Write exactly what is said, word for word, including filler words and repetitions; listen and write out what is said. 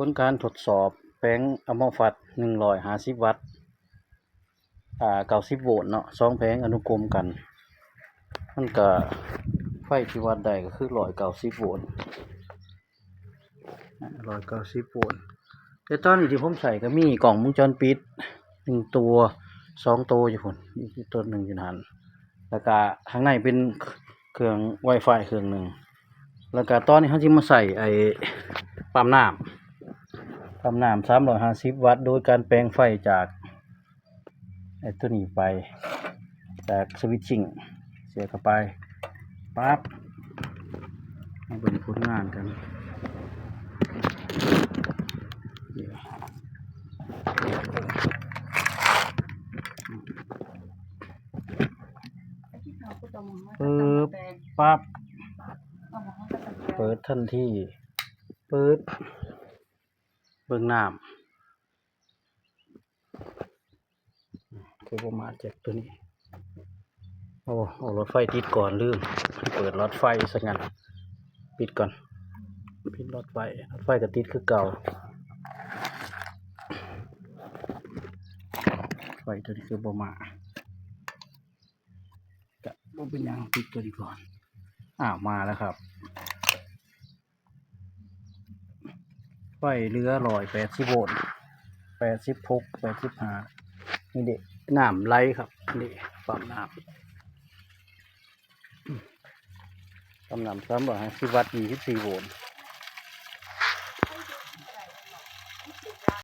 ลการทดสอบแผงอะมอฟัส หนึ่งร้อยห้าสิบวัตต์ อ่า เก้าสิบโวลต์เนาะ สองแผงอนุกรมกัน มันก็ไฟที่วัดได้ก็คือ ร้อยเก้าสิบโวลต์ อ่า ร้อยเก้าสิบโวลต์ แต่ตอนนี้ที่ผมใส่ก็มีกล้องวงจรปิดหนึ่งตัว สองตัวอยู่พุ่น อีกตัวหนึ่งอยู่นั่น แล้วก็ข้างในเป็นเครื่อง Wi-Fi เครื่องหนึ่ง แล้วก็ตอนนี้เราจะมาใส่ไอ้ปั๊มน้ำ ปั๊มน้ำ สามร้อยห้าสิบวัตต์ โดยการแปลงไฟจากไอ้ตัวนี้ไป จากสวิตชิ่ง เสียบเข้าไป ปั๊บ มาเบิ่งผลงานกัน ปึ๊บ ปั๊บ เปิดทันที ปึ๊บ เบิ่งน้ำ คือบ่มาจากตัวนี้ โอ้ เอาหลอดไฟติดก่อน ลืม เปิดหลอดไฟซะงั้น ปิดก่อน ปิดหลอดไฟ หลอดไฟก็ติดคือเก่า ไฟตัวนี้คือบ่มา ก็บ่เป็นหยัง ปิดตัวนี้ก่อน อ้าว มาแล้วครับ ไฟเหลือ ร้อยแปดสิบโวลต์ แปดสิบหก แปดสิบห้า นี่เด้ น้ำไหลครับ นี่ปั๊มน้ำ ปั๊มน้ำ สามร้อยห้าสิบวัตต์ ยี่สิบสี่โวลต์